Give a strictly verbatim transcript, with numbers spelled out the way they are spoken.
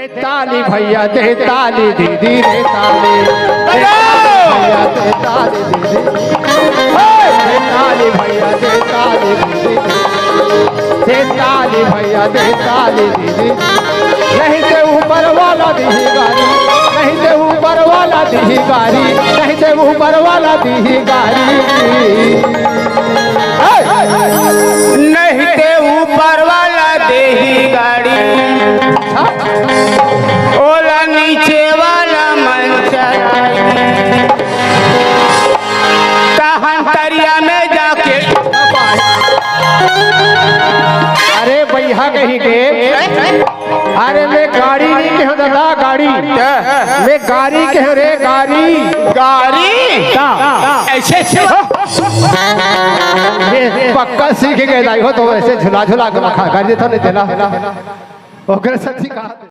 ताली भैया दे ताली दीदी रे ताली। भैया दे ताली दीदी। हे! दे ताली भैया दे ताली दीदी। दे ताली भैया दे ताली दीदी। नहीं ते ऊपर वाला दीही गारी, नहीं ते ऊपर वाला दीही गारी, नहीं ते ऊपर वाला दीही गारी। हे! नहीं ते ऊपर वाला देही गाड़ी, ओला नीचे वाला मन चलाई। तहन तरिया में जाके अरे भैया कहीं के, अरे मैं गाड़ी नहीं कह दादा, गाड़ी। मैं गाड़ी कह रे, गाड़ी। गाड़ी। का? ऐसे ऐसे ये पक्का सीख गए दाई हो तो ऐसे झुला झुला के रखा कर देता नहीं देला। ओकरे साथी कहा